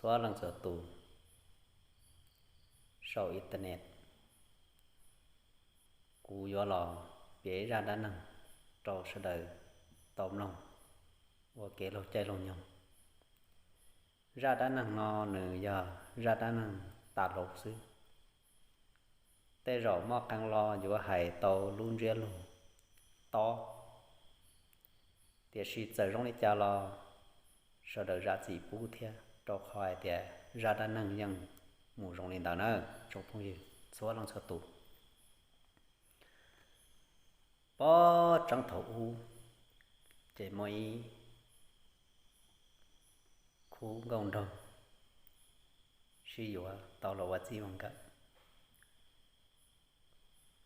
Txhua leej txhua tus saum internet, kuv yuav los piav zaj dab neeg rau sawv daws tau mloog ua kev laug caij laug nyoog. Zaj dab neeg no nws yog zaj dab neeg tas laus xwb. Tej zaum muaj qee lo yuav hais tau lub ntsiab lus tob, tiam sis txawm zoo li cas los sawv daws zam txim pub thiab, rau qhov hais tias zaj dab neeg yeej mus zoo li ntawd na, tsoom phooj ywg txhua leej txhua tus. Pob tseeb thaum ub, ces muaj ib khub nkauj nraug sib yuav tau los ua txij ua nkawm.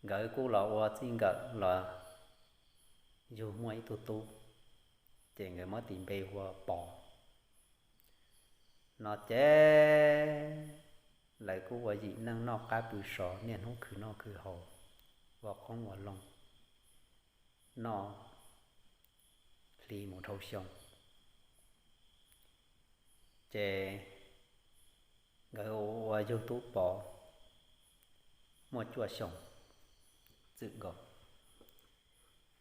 Nkawd kuj los ua txij nkawm los yug muaj ib tug tub, ces nkawd muab tis npe hu ua Pov. No ces lawv kuj ua yim neej noj qab pw sov, niaj hnub khwv noj khwv haus, ua qoob ua loo, noj hli mus dhau xyoo. Ces nkawd ua yug tub Pov muaj cuaj xyoo txwm nkaus.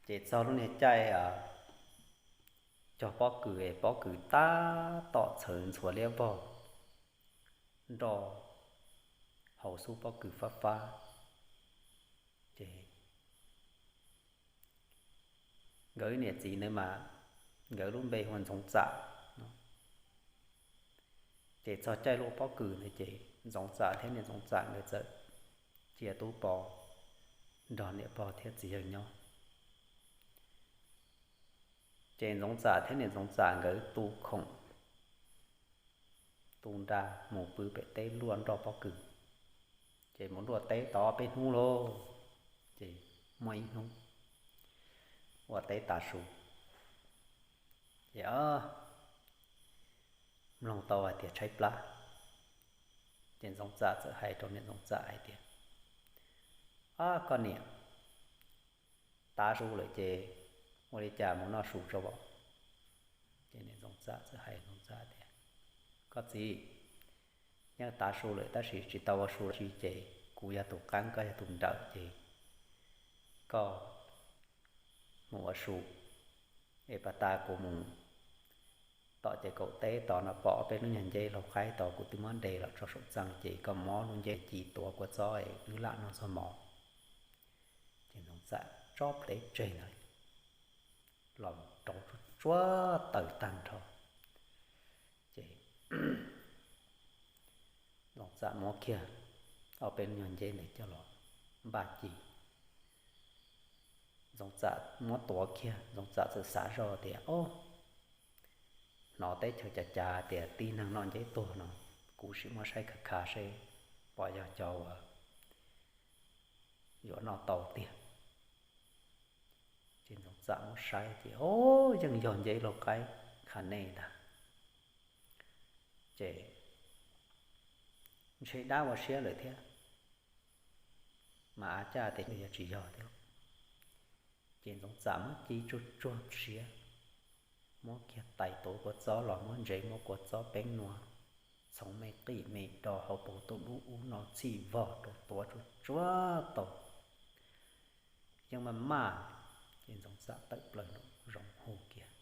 Ces txog lub niag caij cog pob kws, pob kws tab tom txhawv ntxhuav liab vog, nroj hauv xub pob kws fab fab. Ces nkawd niam txiv ntawd mas nkawd lub npe hu ua Ntxoov Txam no. Ces txog caij luaj pob kws ntawd ces Ntxoov Txam thiab niam Ntxoov Txam nkawd txawm cia tub Pov nrog niam pog thiab txiv yawg nyob. Ces Ntxoov Txam thiab niam Ntxoov Txam nkawd tu khoom tu nra mus pw pem teb luaj nroj pob kws. Ces mus luaj teb tau ob peb hnub lauj, ces muaj ib hnub ua teb tav su, ces mloog tau hais tias tshaib plab. Ces Ntxoov Txam txawm hais rau niam Ntxoov Txam hais tias, Ab koj niam, tav su lawm ces ua li cas mus noj su tso os. Ces niam Ntxoov Txam txawm hais Ntxoov Txam tias, Koj txiv, yeej tav su lawm tab sis tsis tau ua su dab tsi ces kuv yog tus qeeb koj yog tus nrawm ces koj mus ua su es pas tas kuv mus tom ces kaum teb tod no pom ob peb lub nyuag nceb laug qaib tod kuv twb muab de los tso saum txee ces koj muab lub nceb ci tuav kua txob es wb lam noj txog mov. Ces Ntxoov Txam tso plhuav teb tseg ntawd los rauv tsuag tsuag taws tag nrho. Ces Ntxoov Txam muab kiag ob peb lub nyuag nceb ntawd coj los npaj ci. Ntxoov Txam muab tuav kiag, Ntxoov Txam txawm xav zoj tias, Ob, hnov teb chaws cav cav tias tib neeg noj nceb tuag no, kuv sim muab saib khav khav seb puas yog cov uas yuav noj tau tiag. Ces Ntxoov Txam muab saib ces, Ob, yeej yog nceb laug qaib khav nej ntag. Ces ntshe dab ua siab lawm thiab, mas av caj tias yog tsis yog thiab. Ces Ntxoov Txam muab ci tsuag tsuag siab, muab kiag tais tuav kua txob los muab ntsev muab kua txob peeb nua, txhoov me qij me do hauv paus tauj dub ub no txhij vog rau tuav tsuag tsuag tau. Yeej maj maj, ces Ntxoov Txam tawm plaws nraum zoov hu kiag,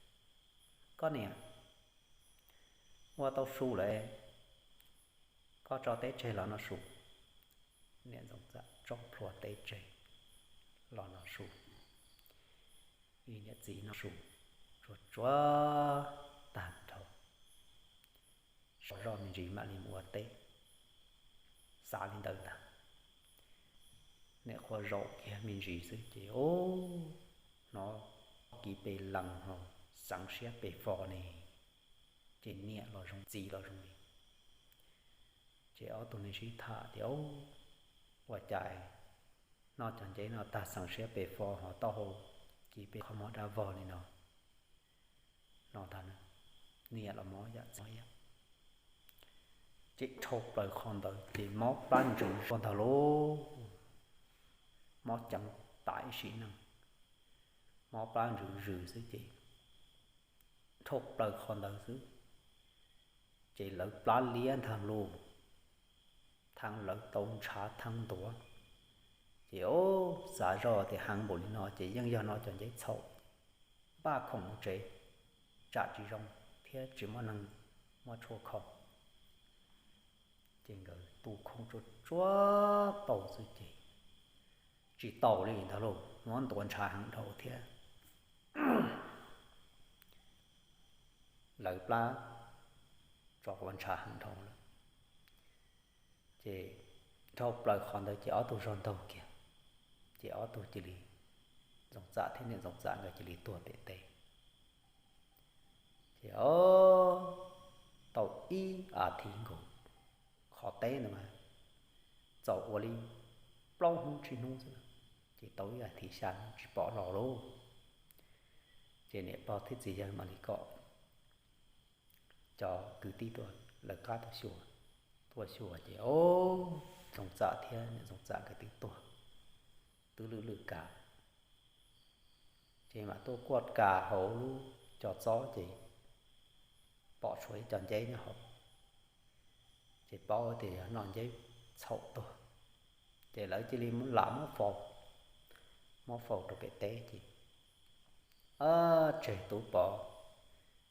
Koj niam, ua tau su lawm, koj tso teb tseg los noj su. Niam Ntxoov Txam tso plhuav teb tseg los noj su. Niam txiv noj su tsuag tsuag tag nrho, sov zoj me ntsis mam li mus ua teb. Xav li ntawd ntag, niam qhuav zaum kiag me ntsis xwb ces, Ob, hnov kiv pes lees ho xeev siab pes fo ne. Ces niam los zoo txiv los zoo li. Ces ob tug neeg sib tham tias, Ua cas noj cov nceb no tag xeev siab pes fo ho taub hau kiv pes kho mob dab vog li no? No ntag, niam los mob yam txiv yam. Ces dhau plaws qhov ntawd ces mob plab ntsws ua ntag lauj. Mob ceev tas ib sim neej, mob plab ntsws zws xwb ces dhau plaws qhov ntawd xwb. Ces lawv plab liab ntag lauj, thaj lawv tau ntshav thaj ntuav. Ces ob, xav zoj tias heev npaum li no ces yeej yog no cov nceb txhaum, npaj khoom mus tsev, tsam tsis zoo thiab tsis muaj neeg muab tshuaj kho. Ces nkawd tu khoom tsuag tsuag tau xwb ces tsis tau li ntag lauj, muab ntuav ntshav heev dhau thiab lawv plab tso ua ntshav heev dhau lawm. Ces dhau plaws qhov ntawd ces ob tug zog ntaug kiag, ces ob tug cia li, Ntxoov Txam thiab niam Ntxoov Txam nkawd cia li tuag pem teb. Ces ob, tau ib as thiv nkaus, qhov teb ntawd mas txaus ua li plaub hnub tsib hnub xwb, ces tau ib as thiv xya hnub tsis pom los lauj. Ces niam pog thiab txiv yawg mam li kom cov kwv tij tuaj lawv qab tuaj xyuas, tuaj xyuas ces ob, Ntxoov Txam thiab niam Ntxoov Txam nkawd twb tuag, twb lwj lwj kav. Ces mam tuaj kuaj kas hauv lub cov txob ces pom tshuav ib co nceb nyob hauv, ces paub tias yog noj nceb txhaum tuag, ces lawv cia li lam muab faus, muab faus rau pem teb ces tseg Tub Pov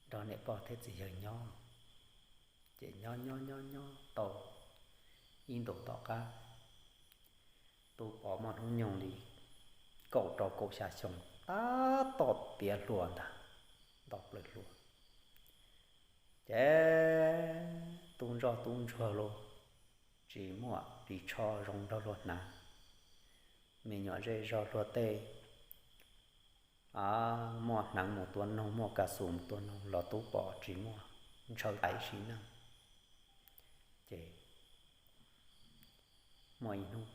nrog niam pog thiab txiv yawg nyob. Ces nyob nyob nyob nyob tau ib ntus tom qab, Tub Pov muaj hnub nyoog li kaum rau kaum xya xyoo, tab tom tiav hluas ntag, nto plaws hluas. Ces tub ntsoj tub ntsuag los tsis muaj ris tsho zoo nrog luag hnav, me nyuam zej zog luag tej muaj hneev mus tua noog, muaj kas xus mus tua noog los Tub Pov tsis muaj, ntshaw ib sim neej. Ces muaj ib hnub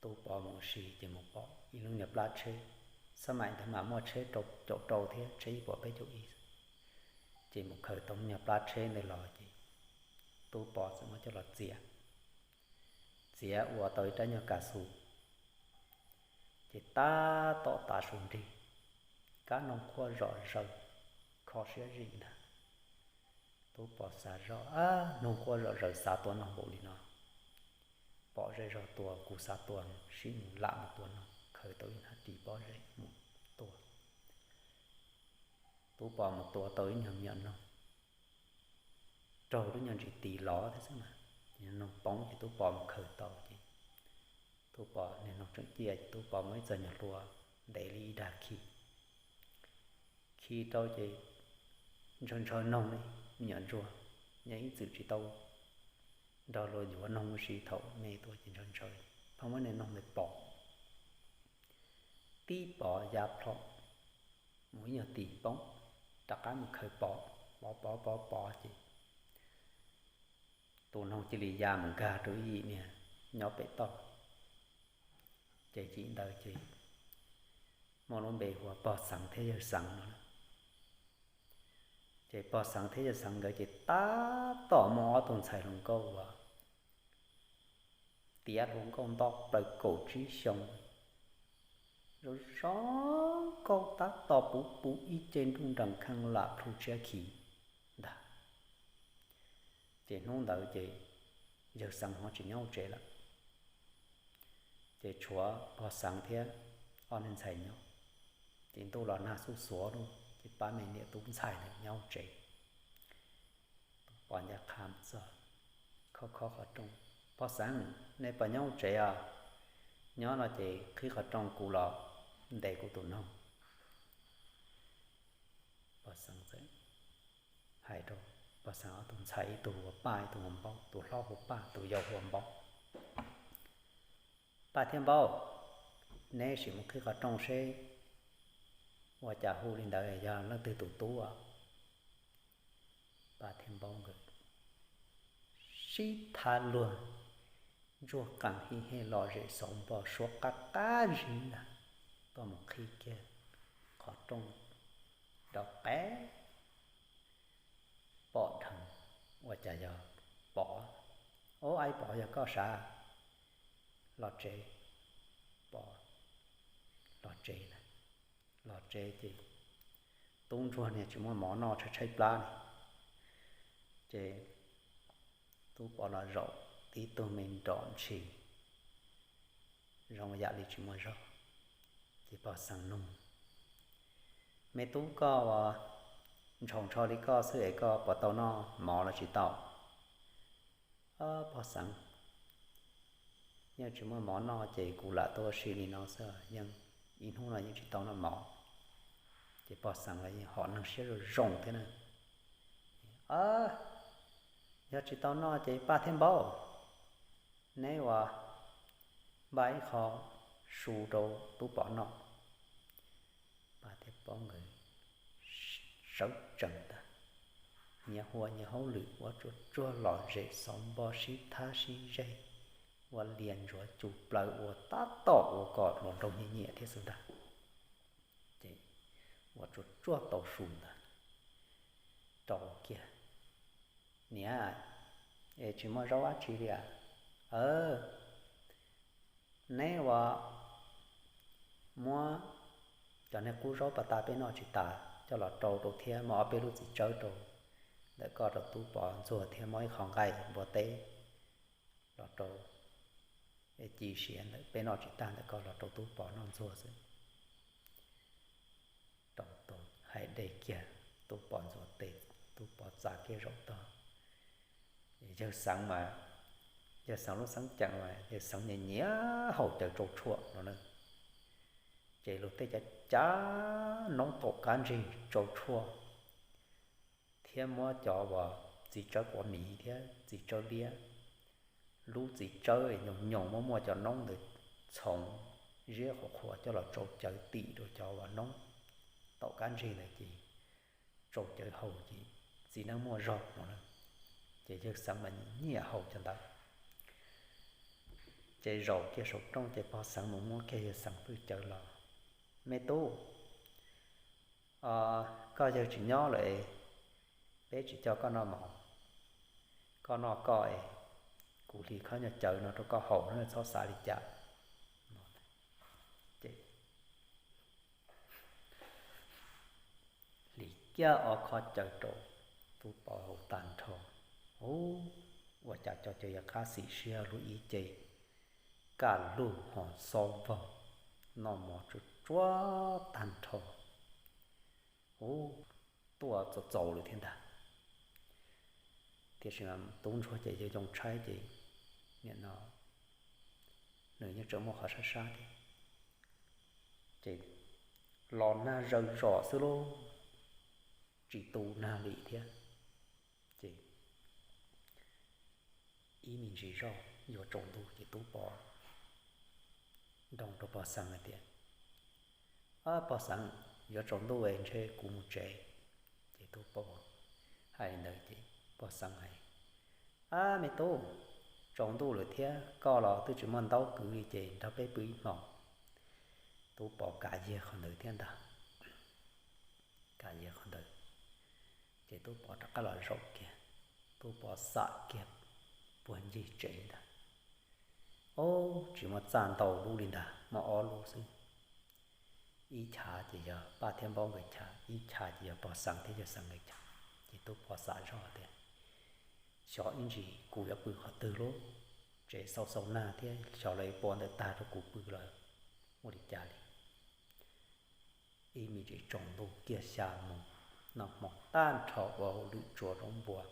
Tub Pov mus ua si ces mus pom ib lub nyuag plab tsheb, xab maim ntawd mas muaj tsheb rau caum rau thiab tsheb ib puas peb caug ib, ces mus khaws tau lub nyuag plab tsheb ntawd los ces Tub Pov txawm muab coj los txiav, txiav ua tau ib rab nyuag kas xus, ces tab tom tav su nrig, kab noog quaj zom zaws, kho siab zim ntag. Tub Pov xav zoj, noog quaj zom zaws xav tua noog npaum li no, pom zej zog tua kuv xav tua, sib mus lam mus tua noog, khaws tau ib hnab ris pob zeb mus tua. Tub Pov mus tua tau ib nyuag me nyuam noog, raug lub nyuag ntsis tis lov thiab xwb mas, noog poob ces Tub Pov mus khaws tau ces Tub Pov niag noog tseem ciaj ces Tub Pov muab ib txoj nyuag hlua ntev li ib dag khi, khi rau ces ntshaw ntshaw noog li me nyuam ntsuag, nyob ib txwm tsis tau nrog luag yuav noog ua si, thaum me tuaj ces ntshaw ntshaw, pheej muab niag noog ntawd pov, tib pov ya plho mus ib nyuag tis poob, rov qab mus khaws pov, pov pov pov pov ces tus noog cia li ya mus nkag rau ib yim niag nyob pem toj. Ces yim ntawd ces muaj lub npe hu ua Pog Xeev thiab Yawg Xeev no. Ces Pog Xeev thiab Yawg Xeev nkawd ces tab tom muaj ob tug ntxhais hluas nkauj uas tiav hluas nkauj nto plaws kaum tsib xyoo, zoo zoo nkauj tab tom puv puv ib ce nruj nrees kheej lam plhu tshiab khiv ntag. Ces hnub ntawd ces Yawg Xeev ho tsis nyob hauv tsev lawm, ces tshuav Pog Xeev thiab ob niag ntxhais nyob. Ces ntuj los nag xuj xuav lauj, ces pab me niam tub ntxhais ntawd nyob hauv tsev, Tub Pov ncaj qha mus txog, khob khob qhov rooj, Pog Xeev, nej puas nyob hauv tsev os? Nyob no ces qhib qhov rooj kuv los ntes kuv tus noog. Pog Xeev txawm hais rau Pog Xeev ob tug ntxhais, ib tug hu ua Paj, ib tug hu ua Npaub, tus hlob hu ua Paj, tus yau hu ua Npaub, Paj thiab Npaub, neb sim mus qhib qhov rooj seb ua cas hu li ntawd, yog leej twg tus tub os? Paj thiab Npaub nkawd sib tham luag, ntsuag qees hij hej lom zem xauv npo suab qab qab zib ntag, tuaj mus qhib kiag qhov rooj, rau qe pom dheev, ua cas yog Pov. Ob, aib Pov, yog koj sav? Los tsev, Pov. Los tsev na, los tsev ces tub ntsuag niag tsis muaj mov noj, tshaib tshaib plab li. Ces Tub Pov los zaum tib tug me nrom ntshis zoo yam li tsis muaj zog. Ces pog Xeev nug, Me tub, koj ua ntshau ntsho li koj xwb es koj puas tau noj mov los tsis tau? Pog Xeev, yeej tsis muaj mov noj ces kuv lam tuaj ua si li no xwb, yeej ib hnub no yeej tsis tau noj mov. Ces pog Xeev los yeej hom neeg siab zoo zoo thiab na. Yog tsis tau noj ces Paj thiab Npaub, neb ua npaj ib qho su rau Tub Pov noj. Paj thiab Npaub nkawd sawv tsees ntag, nyias ua nyias hauj lwm ua tsuag tsuag los zem xauv npo sib thab sib zeg, ua lias ntsuav cug plaws ua tab tom ua kom hluas nraug nyiam nyiam thiab xwb ntag. Ces ua tsuag tsuag tau su ntag, rau kiag, Niam, es tsis muaj zaub dab tsi li a? Neb ua muab cov niag qub zaub pas tas peb noj tsis tas coj los rau rau thiab muab ob peb lub txiv tsawb rau ntawm koj rau Tub Pov ntxuag thiab muab ib qho nqaij npua teb los rau, ci siav ntawm peb noj tsis tag ntawm koj los rau Tub Pov noj ntxuag xwb. Rau tau hais dej kiag, Tub Pov ntxuav tes, Tub Pov txav kiag zaum tog. Yawg Xeev mas, Yawg Xeev lub xeeb ceem mas Yawg Xeev nyiam nyiam haus cawv tsau tshuaj no na. Ces luag tej cav cav noob taum kab ntsig tsau tshuaj thiab muab cov uas txiv tsawb quav miv thiab txiv tsawb liab, lub txiv tsawb nyoos nyoos muaj muaj cov noob ntawd txhoov ziab qhuav qhuav coj los tsau cawv tim rau cov uas noob taum kab ntsig ntawd ces tsau cawv haus ces txiv neej muaj zog no na. Ces Yawg Xeev mas nyiam haus cov ntawd. Ces zaum kiag saum rooj ces pog Xeev mus muab kiag Yawg Xeev pw cawv los, Me tub, koj yawg tsis nyob lawm, peb tsis coj koj noj mov, koj noj koj es kuv hliv khob nyuag cawv no rau koj haus na, txhob xav li cas. Ces hliv kiag ob khob cawv rau Tub Pov haus tag nrho. Ua cas cov cawv yuav qab xim siab lub ib ce kaj lug ho xob vog, noj mov tsuag tsuag tag nrho. Ub, tuaj txaus txaus lawm thiab ntag. Tiam sis mas tub ntsuag ces yog yoo tshaib ces nim no nws yeej tseem muaj qhov sab sab thiab. Ces los nag zaws zos xwb lauj, tsis tu nag li thiab. Ces ib me ntsis zoj yuav tsaus ntuj ces Tub Pov nroo rau Pog Xeev hais tias, Pog Xeev, yuav tsaus ntuj es ntshe kuv mus tsev. Ces Tub Pov hais li ntawd ces Pog Xeev hais, Ab me tub, tsaus ntuj lawm thiab koj los twb tsis muaj ntaub kwv li ces nrog peb pw ib hmos. Tub Pov kav yag qhov ntawd thiab ntag. Kav yag qhov ntawd ces Tub Pov rov qab los zaum kiag, Tub Pov xam kiag puag ncig tsev ntag. Ob, tsis muaj txaj ntau lub li ntag, muaj ob lub xwb. Ib chav ces yog Paj thiab Npaub nkawd chav, ib chav ces yog Pog Xeev thiab Yawg Xeev nkawd chav. Ces Tub Pov xav zoj tias, Xyov ib ntsis kuv yuav pw qhov twg lauj, tsev xau xau nag thiab xyov lawv yuav pua ntawd tag rau kuv pw los ua li cas li. Ib me ntsis tsaus ntuj kiag xya mus, noj hmo tag nrho ua hauj lwm tsuav zaub npua,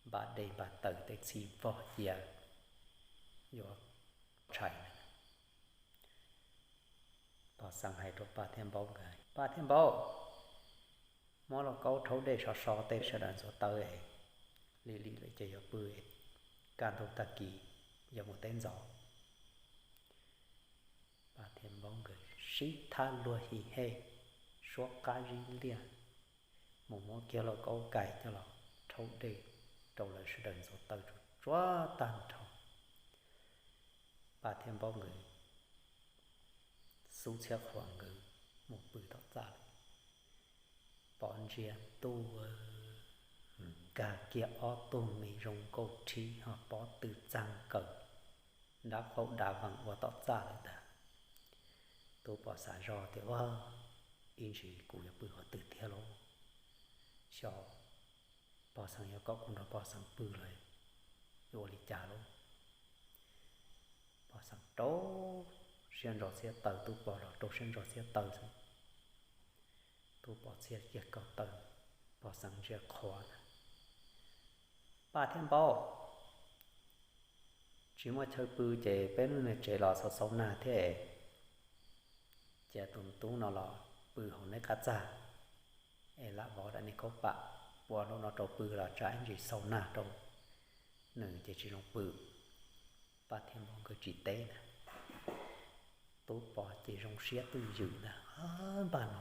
npaj dej npaj taws tej txhij vog cia yuav tshais na. Pog Xeev hais rau Paj thiab Npaub nkawd, Paj thiab Npaub, muab lauj kaub rhaub dej so so tej sawv daws ntxuav taw es lig lig lawm ces yuav pw, kaj ntug tag kis yuav mus teb ntxov. Paj thiab Npaub nkawd sib thab luag hi hej, suab qab zib liaj, mus muab kiag lauj kaub kais coj los rhaub dej rau lawv sawv daws ntxuav taw tsuag tsuag tag nrho. Paj thiab Npaub nkawd xub txhiab qhuas nkawd mus pw tom txaj lawm. Pov ntsia ntuj, nkag kiag ob tug me zoo nkauj rhib ho pob tw txag nkaws, nrab qaum dav vees ua tom txaj lawm ntag. Tub Pov xav zoj tias, Ua, ib ntsis kuv yuav pw qhov twg thiab lauj? Xyov Pog Xeeb yuav kom kuv nrog Pog Xeeb pw los yuav ua li cas lauj? Pog Xeeb rau siab ntso txiav taw, Tub Pov los rau siab ntso txiav taw xwb. Tub Pov txiav kiag ko taw, Pog Xeeb ntsia qhuav na. Paj thiab Npaub, tsis muaj chaw pw ces peb lub niag tsev los xau xau nag thiab es cia tus tub no los pw hauv neb qab txag es lam vov rau nej khaub pam, ua lub no rau pw los tsam ib ntsis xau nag rau nws ces tsis zoo pw. Paj thiab Npaub nkawd tsis teb ntag. Tub Pov ces zoo siab twj ywm ntag, npaj no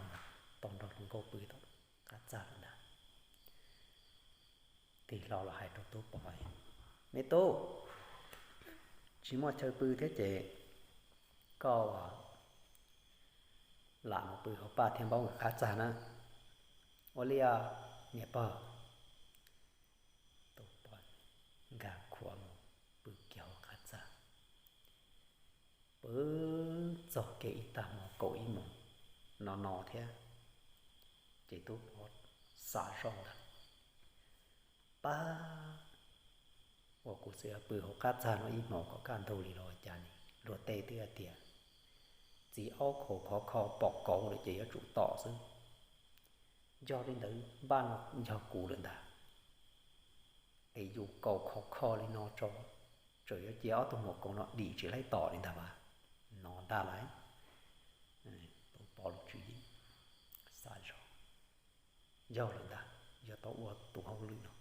tau nrog hluas nkauj pw tom qab txag lawm ntag. Tig hlo los hais rau Tub Pov, Me tub, tsis muaj chaw pw thiab ces koj lam mus pw hauv Paj thiab Npaub nkawd qab txag na. Ua li os niam pog. Tub Pov nkag khuav mus pw kiag hauv qab txag. Pw txog kiag ib tag hmo kaum ib moos no no thiab, ces Tub Pov xav zoj ntag, Pab, uas kuv txiv pw hauv qab txag no ib hmos kom kaj ntug li los ua cas ne? Luag tej twb hais tias txiv aub khau khov kho pom kauv lawm ces yuav tsum tom xwb. Yog li ntawd npaj no yog kuv lawm ntag. Es yus kaus khov kho li no tso, tseem yuav cia ob tug hmos kauv no dim tsis laib tom li ntag as. No ntag lauj, Tub Pov lub tswv yim xav zoj, yog lawm ntag, yuav tau ua tus hauj lwm no.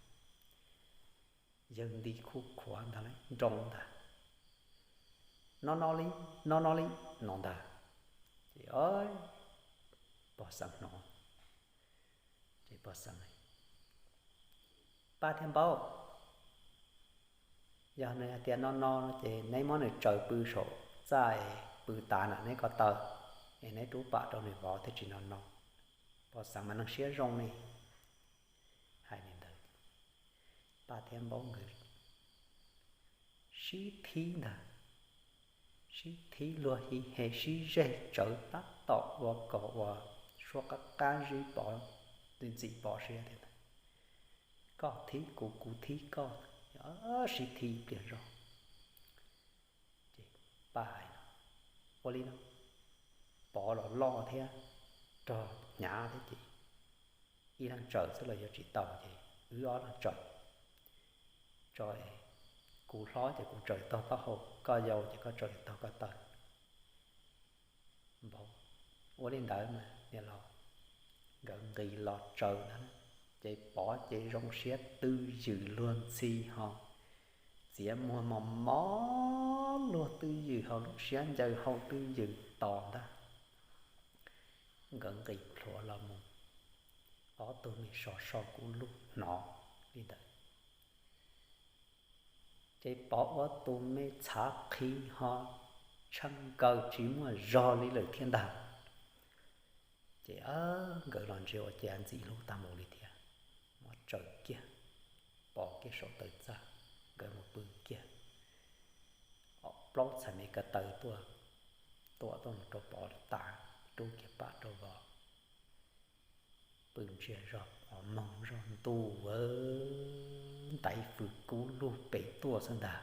Yawg nti khuj khuav ntag lauj, nroo ntag, no no li, no no li, no ntag. Ces pog Xeeb hnov, ces pog Xeeb, Paj thiab Npaub, yog nws hais tias no no no ces neb muab nws tsaws pw saum txaj es pw tas na neb ko taw, es neb rub pam rau nws vov thiaj tsis no no. Pog Xeeb mas neeg siab zoo ne. Hais li ntawd, Paj thiab Npaub nkawd sib thib ntag, sib thib luag hi he sib zeg tsawv tab tom ua kom ua suab qab qab zib Pov, ntxim Pov siab tiag ntag. Koj thib kuv, kuv thib koj, sib thib ib pliag zog. Ces Paj hais no, ua li no, Pov los loj thiab, rog hnyav thiab ces ib leeg tsaws xwb los yuav tsis tau ces wb ob leeg tsaws tso, kuv hlob ces kuv tsaws tog taub hau, koj yau ces koj tsaws tog ko taw. Npaub, ua li ntawd mas niam laus, nkawd nqis los tsaws ntag, ces Pov ces zoo siab twj ywm luag ntxhi ho txiav muag mos mos luag twj ywm ho lub siab ncaws hau twj ywm tos ntag. Nkawd nqis plhuav los mus, ob tug me sov so kub lug hnov li ntawd. Ces Pov ua tus me txhav qhi ho tshee nkaws tsis muaj zog li lawm thiab ntag. Ces nkawd los ntsia ua cas ntxim hlub tag mus li thiab, muab tsaws kiag, Pov kiag saum taw txaj, nkawd mus pw kiag. Plaub txhais me ko taw tuaj, tuam tuaj mus rau Pov tas, rub kiag pam rau vov. Pw ntsiag zog, moog zog ntuj, ntaiv fws kub lug pem tuaj xwb ntag.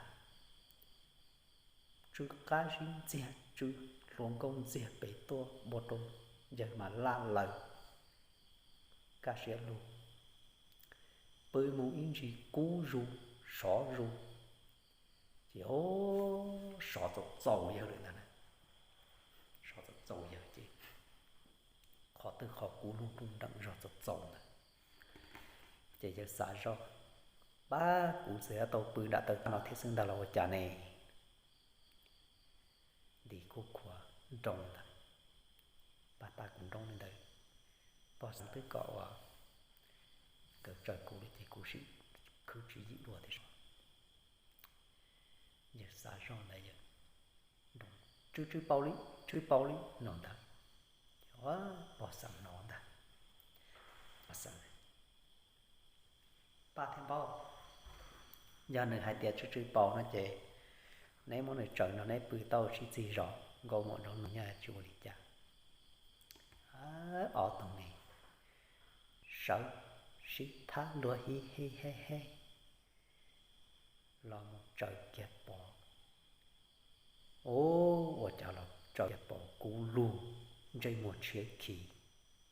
Tsw qab zib ntxiag, tsw hluas nkauj ntxiag pem tuaj ua rau yawg mas laj lawm, kaj siab lug. Pw mus ib ntsis kub zus, sov zus, ces o, sov txaus txaus yawg lawm ntag. Sov txaus txaus yawg ces qhov twg qhov kub lug nruj nreem zog txaus txaus ntag. Ces yawg xav zoj, pab, kuv txawm yuav tau pw nram taw txaj no thiab xwb ntag los ua cas ne? Nti khuj khuav nroo ntag, pab, pab, kuv nroo li ntawd, pog Xeeb twb kom ua nkawd tsaws kuv li ces kuv sim khwb tswv yim dua thiab. Yawg xav zoj ntawd, yawg nroo, tsw tsw paus li, tsw paus li no ntag. Pog Xeeb hnov ntag, pog Xeeb, pab thiab npaub, yog nws hais tias tsw tsw paus no ces neb muab nws tsaws no neb pw tau sib txig zos, nkauj muam nraug nus nyob tsis ua li cas. Ob tug ne sawv, sib thab luag hi hi he he los mus tsaws kiag pom. Ub, ua cas los tsaws kiag pom kub lug, ntsej muag tshiab khiv,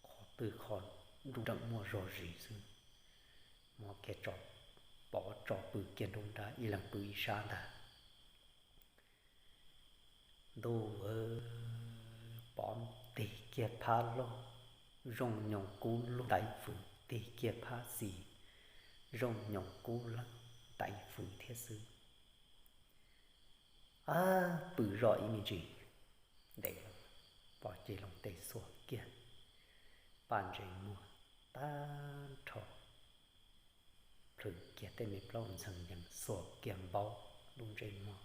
qhov twg qhov nruj nreem muaj zog zis xwb. Muab kiag tso, pov tso pw kiag nruab nrab, ib leeg pw ib sab ntag. Ntuj, pov tig kiag phab loj, zoo nyoos kub lug ntaiv fwv, tig kiag phab xis, zoo nyoos kub lug ntaiv fwv thiab xwb. Ab, pw zoj ib me ntsis ntev, pov ceg loo tes xuas kiag, paj ntsej muag tag nrho, plhws kiag tej me plaub ntxhee yees, xuas kiag npaub lub ntsej muag,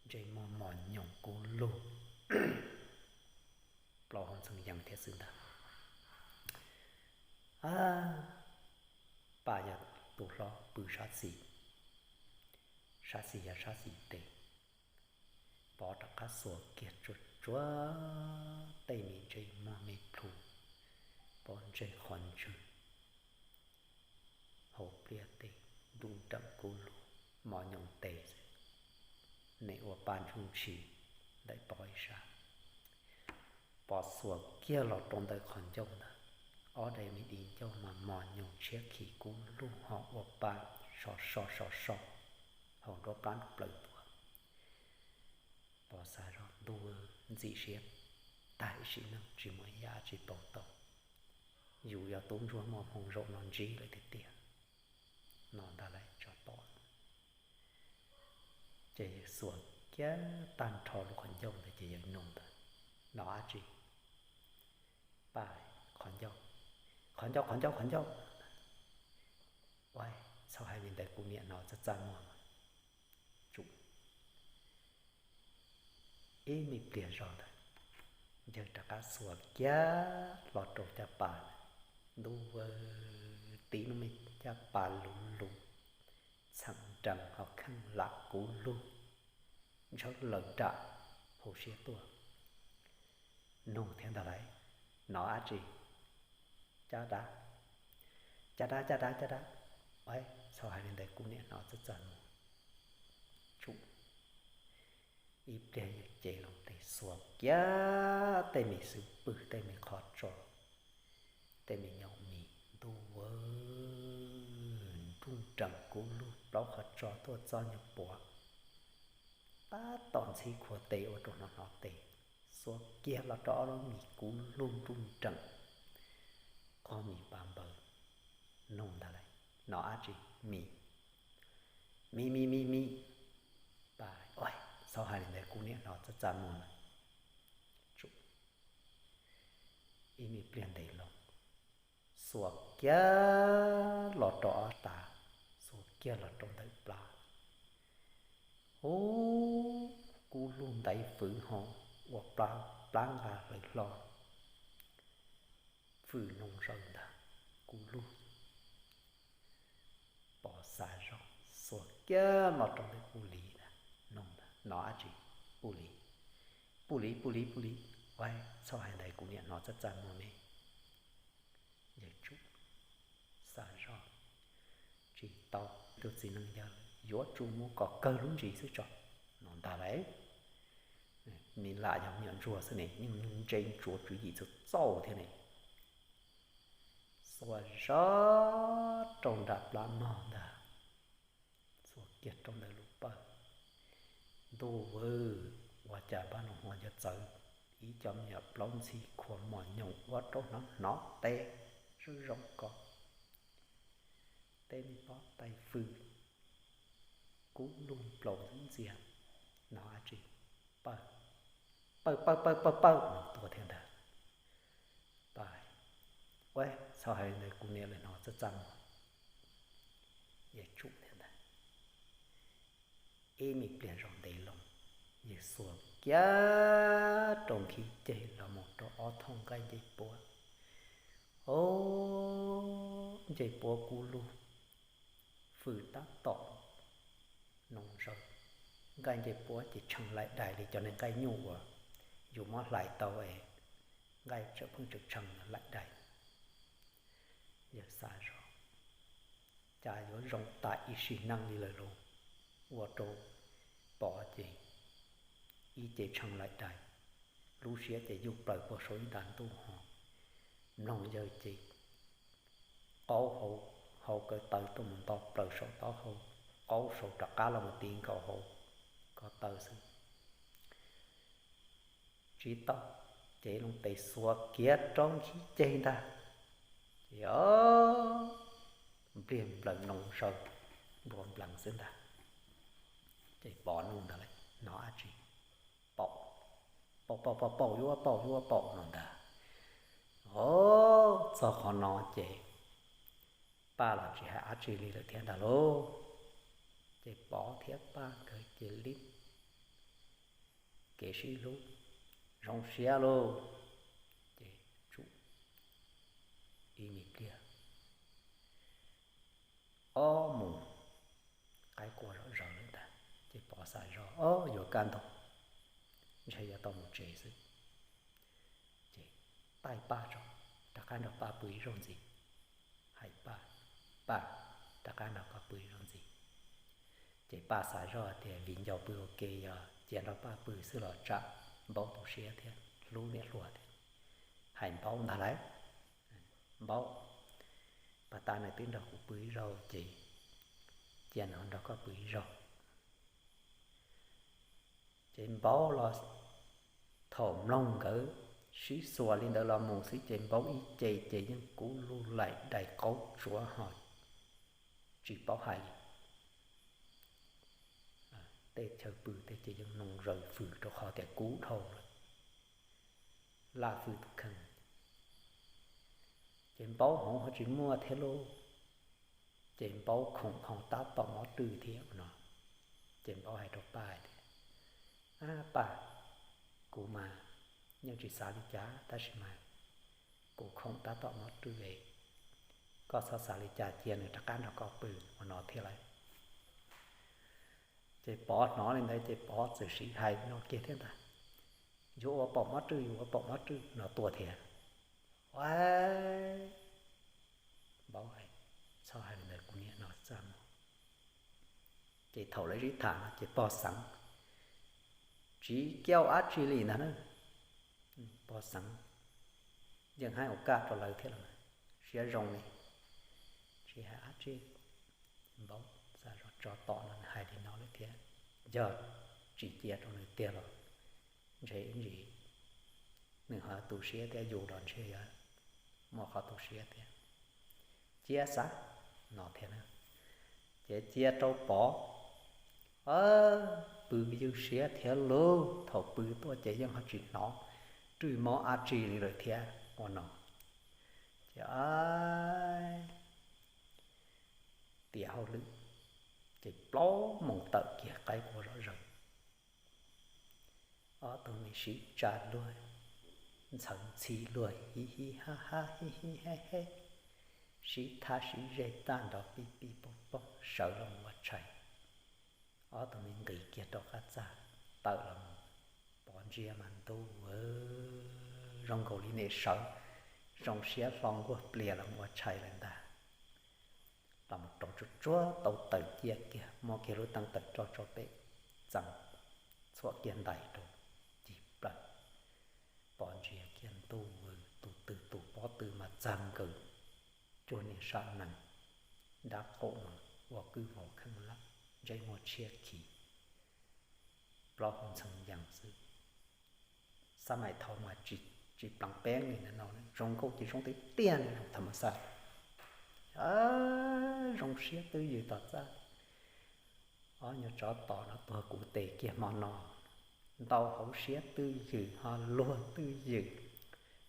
ntsej muag mos nyoos kub lug, plaub hau ntxhee yees thiab xwb ntag. Ab, paj yog tus hlob pw sab xis, sab xis yog sab xis tes. Pov rov qab xuas kiag tsuag tsuag tej me ntsej muag me plhu, pob ntseg qhov ntswg, hauv pliaj teb, nruj nreem kub lug, mos nyoos tes xwb, nim ua pa ntsuj ntshis ntawm pov ib sab. Pov xuas kiag los rau ntawm qhov ncauj ntag, ob daim me di ncauj mas mos nyoos tshiab khiv kub lug ho ua pa so so so so hauv nruab plab nruj plaws tuaj. Pov xav zoj, ntuj, ntxim siab tag sim neej tsis muaj ib yam tsis pom tau, yus yog tub ntsuag muaj hmoo zaum no ntsib lawm tiag tiag no ntag lauj, tso pov. Ces yawg xuas kiag tag nrho lub qhov ncauj ntawd ces yawg nug ntawd, hnov dab tsi? Paj, qhov ncauj, qhov ncauj, qhov ncauj, qhov ncauj. Ua, txhob hais li ntawd, kuv niam hnov txaj txaj muag. Tsum ib me pliag zog ntawd, yawg rov qab xuas kiag los rau caj pas, ntuj, tib lub me caj pas luv luv, txheem nrees ho kheej lam kub lug, ntshawb laws nram hauv siab tuaj. Nug thiab ntag lauj, hnov dab tsi? Caj dab, caj dab, caj dab, caj dab. Ua, txhob hais li ntawd, kuv niam hnov txaj txaj muag. Tsum ib pliag yawg cev loo tes xuas kiag tej me xwb pwg, tej me qhov tso, tej me nyaum mis, ntuj, nruj nrees kub lug, plaub qhov tso tuaj txog nyuag puav, tab tom ntxhib khuav tes ua rau hnov hnov tes, xuas kiag los rau ob lub mis kub lug nruj nrees, qhov mis pa npawv. Nug ntag lauj, hnov dab tsi? Mis, mis, mis, mis, mis. Paj, ua, txhob hais li ntawd, kuv niam hnov txaj txaj muag lawm. Tsum ib me pliag ntev loo, xuas kiag los rau ob tag, xuas kiag los rau ntawm plab. Ub, kub lug ntaiv fwv ho ua plab, plab nqa hlawv hlo, fwm noo zaws ntag, kub lug. Pov xav zoj, xuas kiag los rau ntawm Pub Lis ntag, nug ntag, hnov dab tsi? Pub Lis, Pub Lis, Pub Lis, Pub Lis. Ua, txhob hais ntawd, kuv niam hnov txaj txaj muag ne. Yawg Tsum xav zoj, tsis tau, tus txiv neej yawg yuav Tsum mus kom kawg lub ntsis xwb tso no ntag lauj. Me lam yog me nyuam ntsuag xwb ne, yeej ntse ntsuav tswv yim txaus txaus thiab ne. Xuas zog rau nram plab mog ntag, xuas kiag rau ntawm lub pawg. Ntuj aw, ua cas npaj no ho yuav txawv ib co me nyuam plaub ntxhib khuav mos nyoos ua rau hnov hnov tes zoo zoo ko, tej me pob tais fwm kub lug nplaum ntxias, hnov dab tsi? Pawg, pawg, pawg, pawg, pawg, pawg no tuaj thiab ntag. Paj, ua, txhob hais li ntawd, kuv niam lawv hnov txaj txaj muag. Yawg Tsum thiab ntag. Ib me pliag zog ntev loo, yawg xuas kiag rau nkhib ceg los mus rau ob thooj nqaij ncej puab. Ob, ncej puab kub lug, fwm tab tom noo zaws. Nqaij ncej puab ces tshee laim dais li cov niag nqaij nyuj uas yus muab hlais tau es nqaij tseem pheej tseem tshee laim dais. Yawg xav zog, cas yuav zoo tas ib sim neej li lawm lauj. Ua rau Pov ces ib ce tshee laim dais, lub siab ces yuj plaws puag saum ib nta ntuj ho mloog yawg ces qaub hau, hau kaw taw tuaj mus nto plaws saum taub hau, qaub saud rov qab los mus ti nkaus hauv ko taw xwb. Tsis tau, ces loo tes xuas kiag rau nkhib ceg ntag, ces o, npliag nplaws noo saw npua nplees xwb ntag. Ces Pov nug ntag lawm, hnov dab tsi? Paum, paum paum paum paum, yuav paum yuav paum no ntag. O, txog qhov no ces Paj los tsis hais dab tsi li lawm thiab ntag lauj. Ces Pov thiab Paj nkawd cia li kev sib hlub zoo siab lauj. Ces tsum ib me pliag ob mus qaib qua zom zaws lawm ntag, ces Pov xav zog, o, yuav kaj ntug, ntshe yuav tau mus tsev xwb. Ces taij Paj tso, rov qab nrog Paj pw ib zaug ntxiv, hais Paj, Paj, rov qab nrog koj pw ib zaug ntxiv. Ces Paj xav zog tias vim ncaus pw ua ke, yog cia nrog Paj pw xwb los tsam Npaub tu siab thiab hlub niam hluas thiab. Hais Npaub ntag lauj, Npaub, pas tas nws twb nrog kuv pw ib zaug ces cia nws nrog koj pw ib zaug. Ces Npaub los thaum mloog nkawd sib xuas li ntawd los mus xwb ces Npaub ib ce ces yeej kub lug laim dais qaub tsuav ho tsis paub hais li. Tej chaw pw tej ces yeej noo zaws fws rau qhov tias kub dhau lawm, laj fws tus kheej. Ces Npaub hmoov ho tsis muaj thiab lauj, ces Npaub khoom ho tab tom mob rwj thiab no. Ces Npaub hais rau Paj tias, Ab Paj, kuv mas yeej tsis xav li cas tab sis mas kuv khoom tab tom mob rwj es koj txhob xav li cas, cia nws rov qab nrog koj pw ua no thiab lauj. Ces Pov hnov li ntawd ces Pov txawm siv hais no kiag thiab ntag, yuav ua paum mob rwj, yuav ua paum mob rwj no tuaj thiab. Ua, Npaub hais, txhob hais li ntawd kuv niam no txaj muag. Ces thaum lawv sib tham no ces pog Xeev tsis cau dab tsi li ntag na. Pog Xeev yeej hais ua kaj rau lawv thiab los siab zoo li, tsis hais dab tsi. Npaub xav zog tso tom no nws hais li no lawm thiab, yog tsis cia rau nws tiag los ntshe ib ntsis nws ho tu siab thiab, yus los ntshe yuav muaj qhov tu siab thiab. Cia xav no thiab na, ces cia rau Pov pw ywj siab thiab lauj. Thaum pw tuaj ces yeej ho tsis hnov rwj mob dab tsi li lawm thiab ua no. Ces tiav hauj lwm, ces plaub moos tawm kiag qaib qua zom zaws. Ob tug me sib tsa luag, ntxhawv ntxhi luag, hi hi ha ha hi hi he he, sib thab sib zeg tag nrho pij pij pog pog sawv los mus ua tshais. Ob tug me nqis kiag rau qab txaj, tawm los mus, Pov ntsia mas ntuj, zoo nkaus li niam sawv, zoo siab hlo nkuaj plias los mus ua tshais lawm ntag. Los mus rau tsuag tsuag tau taws cia kiag, muab kiag lub teeb taws roj tso pem, txeev txhuam kiag ntais rau, cig plaws. Pov ntsia kiag ntuj, tus twg tus pob tw mas txag nkaws, cuag niag sab nees, nrab qaum mas ua kwj vos kheej lawm, ntsej muag tshiab khiv, plaub hau ntxhee yees xwb. Xab maim thaum mas tsis plees peeb li no, zoo nkauj ces zoo tiag tiag li, zoo tham mas xaj, zoo siab twj ywm tom txaj. Ob nyuag tsov tom no tuag kuv tes kiag hmo no, ntau hauv siab twj ywm ho luag twj ywm,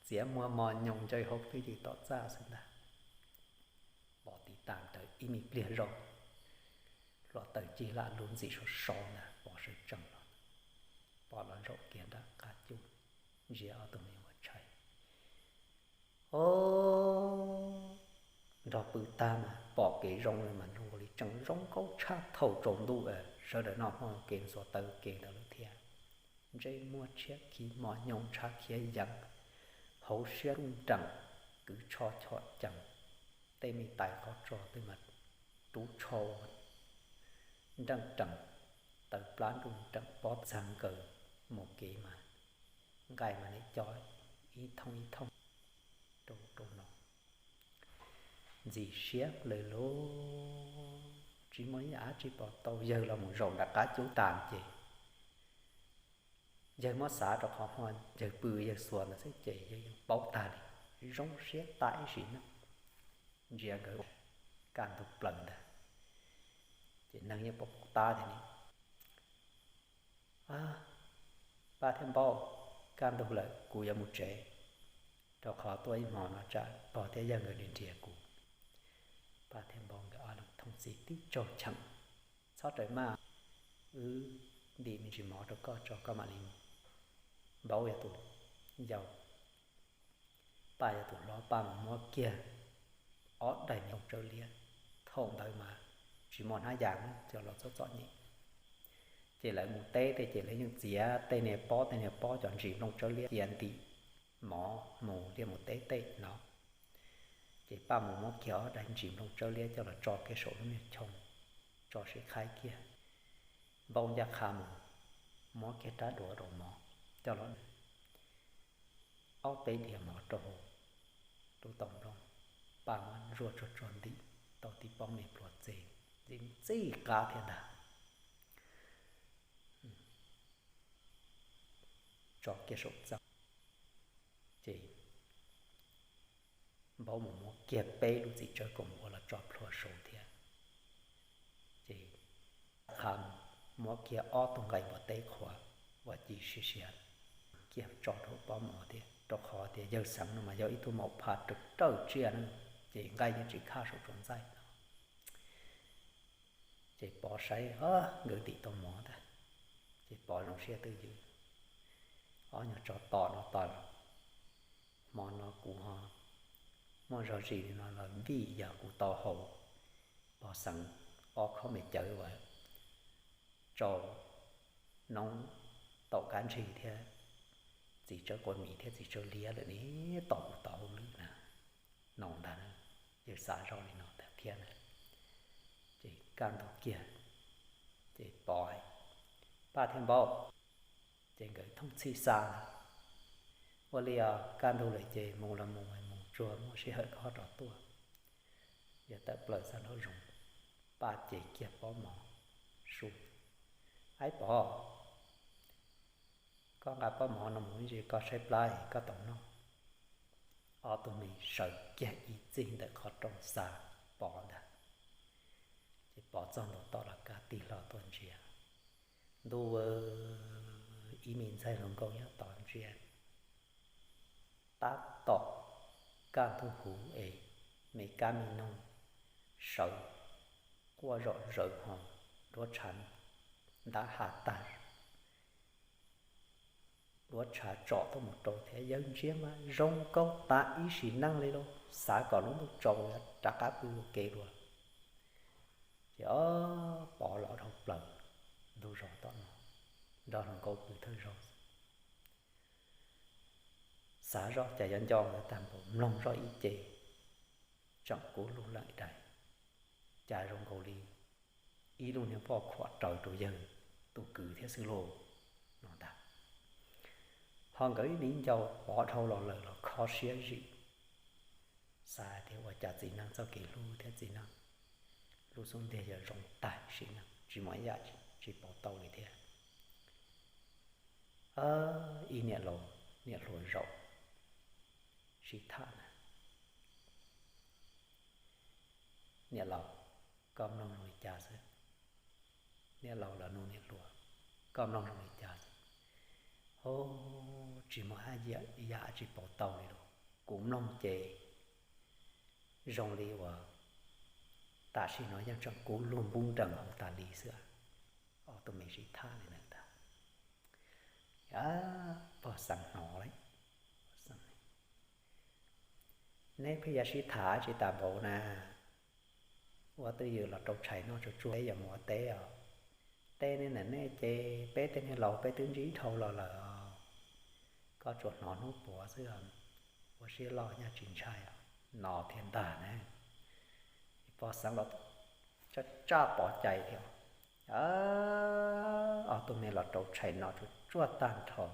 txiav muag mos nyoos ntsawj hauv twj ywm tom txaj xwb ntag. Pov tiv tam ntawd ib me pliag zoj, hluav taws cig lam lug ntxim sov sov ntag, Pov sawv tsees los, Pov los zaum kiag nram qab cub, ntsia ob tug me nyuam ua tshais. O, nrog pw tag mas pom kev zoo li mas zoo li tseem zoo nkauj tshaj thaum tsaus ntuj, sawv daws noj hmo kev ntxuav taw kev ntawd lawm thiab. Ntsej muag tshiab khiv mos nyoos tshav khiav yees, hauv siab nreem, kwv tsho chom cees, tej me tais qhov tso twg mas rub tshau, nreej reem, tawv plab nruj nreem pob txha nkaws, mus kev mas nqaij mas nim co ib thooj ib thooj rau rau no. Ntxim siab lawm lauj, tsis muaj ib yam dab tsi pom tau, yawg los mus zaum nram qab cub tas ces yawg muab xav rau qhov hmo yawg pw yawg xuas ntawd xwb ces yawg yeej paub tag li, zoo siab tas ib sim neej, ntsia nkawd kaj ntug plaws ntag. Ces neeg yeej paub paub tab tias, Paj thiab Npaub, kaj ntug lawm, kuv yuav mus tsev, rau qhov tuaj ib hmo no tsam pog thiab yawg nkawd nrhiav kuv. Paj thiab Npaub nkawd ob leeg thooj txhij tib tsaug cheem, Txhob raws maj, wb ntim me ntsis mov rau koj tso koj mam li mus. Npaub yog tus yau, Paj yog tus hlob, Paj mus muab kiag ob daim nplooj tsawb liab. Thaum ntawd mas tsis muaj hnab yas, cov laus txom txom nyem, ces lawv mus teb tej ces lawv yeej txiav tej niag pob tej niag pob cov ntsis nplooj tsawb liab cia ntim mov mus liaj mus teb tej no. Ces Paj mus muab kiag ob daim ntsis nplooj tsawb liab coj los tso kiag saum lub niag choo, tso sib qhaib kiag. Npaub ncaj qha mus muab kiag rab duav rau mov coj los, ob peb diav mov rau hauv lub tau nplooj. Paj muab ntsuab tsuag tsuag ntim tau tib pob me pluav txeg ntxim ntxim qab thiab ntag, tso kiag saum txaj. Ces Npaub mus muab kiag peb lub txiv tsawb koom ua los tso plhuav saud thiab. Ces qha muab kiag ob tug nqaij npua teb qhuav uas ci siav siav kiag tso rau pob mov thiab, rau qhov tias yawg xeev no mas yog ib tug maum phaj rawm rawm tsiaj na, ces nqaij yeej tsis khaj saum tsuas ntxaij no. Ces Pov saib nkawd ntim tau mov ntag, ces Pov zoo siab twj ywm, ob nyuag tsov tom no tom, hmo no kuv ho muaj zog zis li no los vim yog kuv tau haus pog xeev ob khob me cawv uas tsau noob taum kab ntsig thiab txiv tsawb quav mis thiab txiv tsawb liab lawm ne, tom kuv tau hauj lwm na, no ntag. Yawg xav zoj li no ntag thiab na. Ces kaj ntug kiag, ces Pov, Paj thiab Npaub, ces nkawd thooj txhij xa ntag, Ua li os, kaj ntug lawm ces mus los mus, mus tsuag muaj sij hawm koj rov tuaj. Yawg tawm plaws xa nraum zoov, Paj cev kiag pob mov su, Aib Pov, koj nqa pob mov no mus ib ntsis koj saib plab es koj tau noj. Ob tug me sawv kiag ib txij ntawm qhov rooj xa Pov ntag. Ces Pov txog ntua tom los kav tig hlo tuaj ntsia, ntuj, ib me ntxaig hluas nkauj nyob tom ntsia, tab tom kaj ntug huv es me kab me noog sawv quaj zom zaws ho duab tshav ntab ha tag, duab tshav tsom tuaj mus rau thiab. Yawg ntsia mas zoo nkauj tas ib sim neej li lauj, xav kom lub ntuj tsaus rov qab pw ua ke dua. Ces ob Pov los dhau plaws ntug zos tom no nrog hluas nkauj pw thawj zaug. Xav zoj cas yuav nco nkawd tag npaum, mloog zoj ib ce tseem kub lug leem dais, cas zoo nkaus li ib lub niag voj khuam raws rau yawg tus kwv thiab xwb lauj, no ntag. Ho nkawd ib niv ncau Pov dhau los lawm los kho siab zim, xav tias ua cas txiv neej txoj kev hlub thiab txiv neej lub xub ntiag yuav zoo tag sim neej, tsis muaj ib yam tsis paub tau li thiab. Ib niam laus niam hluas zaum sib tham na, Niam laus, koj mloog zoo li cas xwb? Niam laus los nug niam hluas, koj mloog zoo li cas xwb? Hos, tsis muaj ib yam tsis paub tau li lauj, kuv mloog ces zoo li uas tam sim no yeej tseem kub lug npub nrees hauv tas li xwb. Ob tug me sib tham li ntawd ntag, pog xeev hnov lawm, neb pheej yuav sib tham tsis tas npaum na, ua twj ywm los rau tshais noj tsuag tsuag peb yuav mus ua teb os. Teb nej ntawm nej ces peb tej niag laus peb twb ntsib dhau los lawm os, koj tsuas hnov hnub puav xwb, ua siab loj nyaj tsis ntshai os, no thiab ntag na. Pov xeev los tsaj tsaj Pov cai thiab. Ob tug me los rau tshais no tsuag tsuag tag nrho,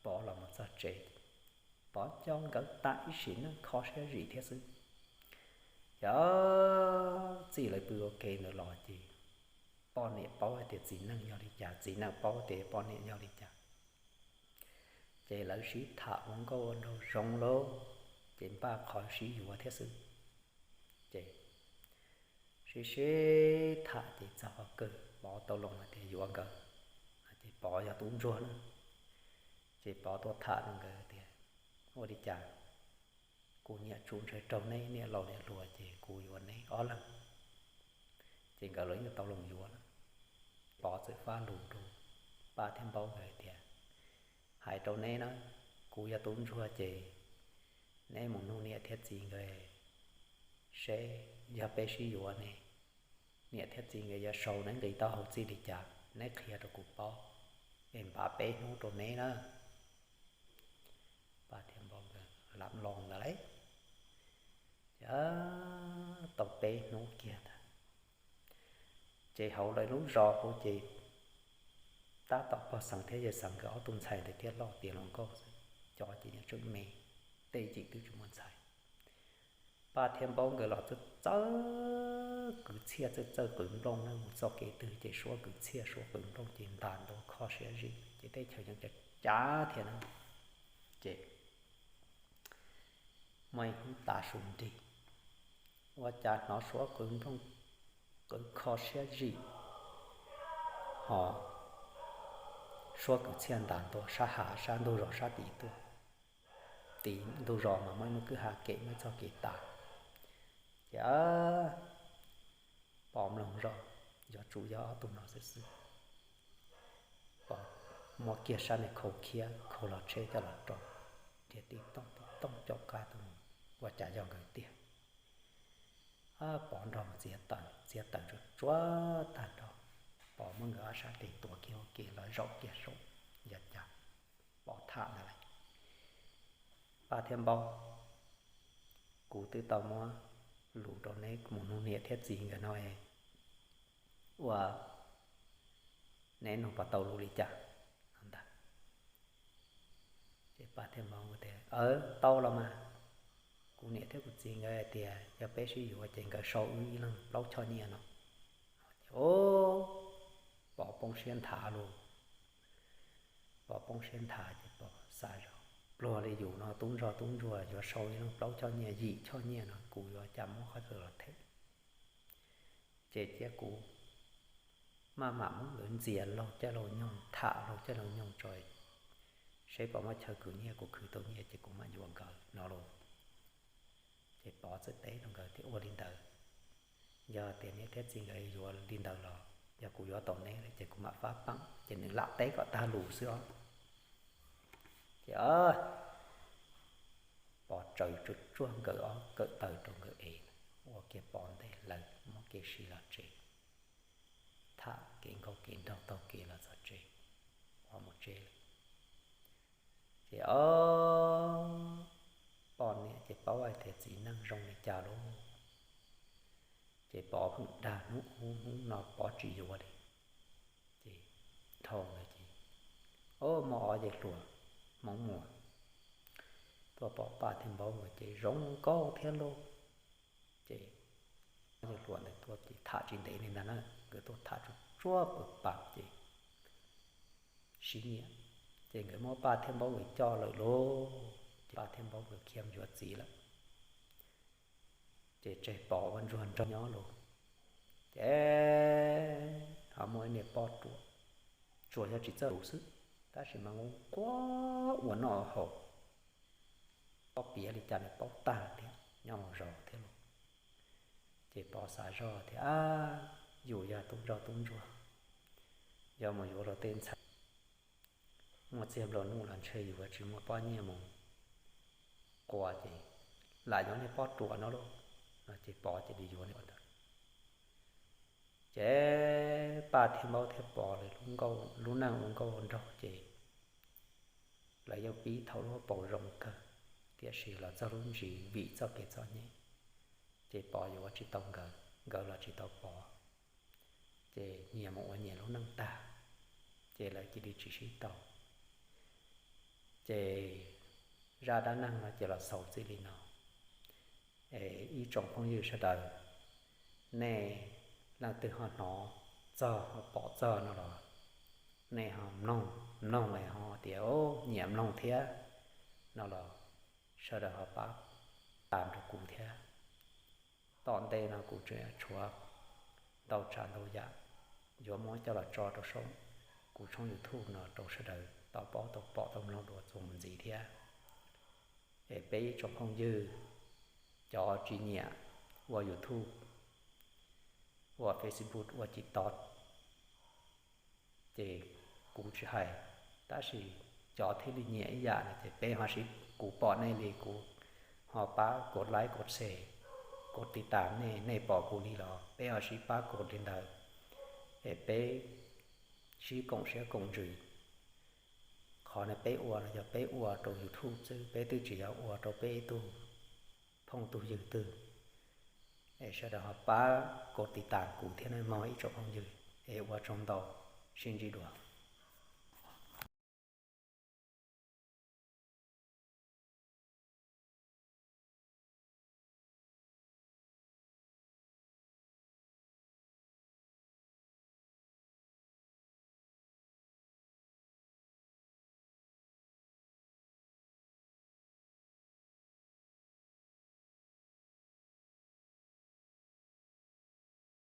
Pov los mus txog tsev, Pov coj nkawd tas ib sim neej kho siab zim thiab xwb. Ces txij lawv pw ua ke ntawd los ces poj niam paub hais tias txiv neej yog li cas, txiv neej paub tias poj niam yog li cas. Ces lawv sib tham ua nkauj ua nraug zoo lauj, ces npaj qhov sib yuav thiab xwb. Ces sib sib tham ces txog qhov kawg Pov tau loo hais tias yuav nkawd, ces Pov yog tub ntsuag na. Ces Pov tuaj tham rau nkawd tias, ua li cas kuv nyiam tsuj ntshe raug neb niam laus niam hluas ces kuv yuav neb ob leeg. Ces nkawd los yeej tau loo yuav lawm. Pov txawm faj lus rau Paj thiab Npaub nkawd hais tias, hais rau neb na, kuv yog tub ntsuag ces neb mus nug niam thiab txiv nkawd seb yog peb sib yuav ne, niam thiab txiv nkawd yuav sau neb nqi taub hau txij li cas neb qhia rau kuv paub, es npaj peb hnub rau neb na. Paj thiab Npaub nkawd lam loo ntawd lawm, ces tau peb hnub kiag ntag. Ces hauv lawv lub zos hauv ces tab tom pog Xeev thiab yawg Xeev nkawd ob tug ntxhais ntawd thiaj loj tiav hluas nkauj xwb, cov ces yeej tseem me, tej ces twb tsis muaj ntxhais. Paj thiab Npaub nkawd los txawj txawj kwv txhiaj txawj txawj qwv nplooj na, mus txoj kev twg ces suab kwv txhiaj suab qwv nplooj ces ntas ntua kho siab zim ces teb chaws yeej cav cav thiab na. Ces muaj ib hnub tav su nrig, ua cas hnov suab qwv nplooj qwv kho siab zim, ho suab kwv txhiaj ntas ntua sab hav sab ntug zos sab tid tuaj. Tim ntug zos mas muaj ib lub kwj ha kem muaj ib txoj kev tav. Ces Pov mloog zoj, yuav tsum yog ob tug no xwb xwb. Pov muab kiag sab me khau khiab khau los tsheb coj los rau, thiab tib tooj tib tooj caum qab tuaj mus, ua cas yog nkawd tiag. Pov nrog txiav taws txiav taws tsuag tsuag tag nrho, Pov muab nkawd ob sab tes tuav kiag ua ke los zaum kiag saum, yog cas Pov tham ntawd lawm, Paj thiab Npaub, kuv twb tau muab lus rau neb mus nug niam thiab txiv nkawd no, ua neb nug puas tau lus li cas ntag. Ces Paj thiab Npaub tias, tau los mas, kuv niam thiab kuv txiv nkawd hais tias yog peb sib yuav ces nkawd sau wb ib leeg plaub choj nyiaj no. Ces Pov poob siab nthav lauj. Pov poob siab nthav ces Pov xav zog, pluag li yus no tub ntsog tub ntsuag yuav sau ib leeg plaub choj nyiaj yim choj nyiaj no kuv yuav cas muab qhov twg los them. Ces cia kuv maj mam muab nkawd ntxias laug caij laug nyoog, tham laug caij laug nyoog tso, seb puas muaj chaw khwv nyiaj, kuv khwv tau nyiaj ces kuv mam yuav nkawd no lauj. Ces Pov txawm teb rau nkawd tias, ua li ntawd, yog tias niam thiab txiv nkawd yuav li ntawd los yog kuv yuav tau neb lawm ces kuv mam fab peem. Ces nws lam teb kom tag lus xwb os. Ces Pov tsaws tsuag tsuag nkawd ob kawm taws rau nkawd ev, ua kiag Pov ntej lawm muab kev siv los tsev, tham kev nkauj kev nraug taug kev los txog tsev, ua mus tsev lawm. Ces ob poj niam ces paub hais tias txiv neej zoo li cas lauj. Ces Pov pheej dag hnub ub hnub no Pov tsis yuav li. Ces dhau ntawd ces, o, muaj ob yawg hluas Hmoob Muas tuaj pom Paj thiab Npaub nkawd ces zoo nkauj thiab lauj. Ces ob yawg hluas ntawd tuaj ces tham tsis ntev li ntag na, nkawd tuaj tham tsuag tsuag pw pam ces sib nyiam. Ces nkawd muab Paj thiab Npaub nkawd coj lawm lauj. Ces Paj thiab Npaub nkawd khiav yuav txiv lawm. Ces tseg Pov ua ntsuag nraug nyob lauj. Ces ho muaj ib niag poj ruam, tsuas yog tsis txawj lus xwb, tab sis mas nquag ua noj haus, paub piav li cas nws paub tag thiab, nyob hauv zos thiab lauj. Ces Pov xav zoj tias, ab, yus yog tub ntsoj tub ntsuag, yog mus yuav luag tej ntxhais muaj txiag nplua nuj los ntshe yus yuav tsis muaj pob nyiaj mus quas ces lam yuav niag poj ruam no lauj. No ces Pov cia li yuav niag ntawd. Ces Paj thiab Npaub thiab Pov lawv lub neej ua nkauj ua nraug ces lawv yeej pib thaum lub paus zoo kawg, tiam sis los txog lub ntsis vim txoj kev txom nyem ces Pov yuav tsis tau nkawd. nkawd los tsis tau pom, ces nyias mus ua nyias lub neej tag, ces lawv cia li tsis sib tau. Ces zaj dab neeg no ces los xaus txij li no. Es ib tsoom phooj ywg sawv daws, nej leej twg ho hnov txog ho pom txog no los nej ho mloog, mloog es ho tias nyiam mloog thiab no los sawv daws ho pab tam rau kuv thiab. Tom ntej no kuv tseem tshuav ntau tsav ntau yam yuav muab coj los tso rau saum kuv tshooj YouTube no rau sawv daws tau paub tau pom tau mloog dua txuas mus ntxiv thiab. Es peb ib tsoom phooj ywg, cov tsis nyiam ua YouTube, ua Facebook, ua TikTok, ces kuv tsis hais, tab sis cov thiaj li nyiam ib yam no ces peb ho sib, kuv pom nej li kuv ho pab kov like kov share, kov tiv tam nej, nej pom kuv li los peb ho sib pab kov li ntawd, es peb sib koom siab koom ntsws. Qhov no peb ua no yog peb ua rau YouTube xwb, peb twb tsis yog ua rau peb ib tug phooj tug ywg twg. Es sawv daws ho pab kov tiv tam kuv thiab nawb mog ib tsoom phooj ywg, es ua tsaug ntau, sib ntsib dua.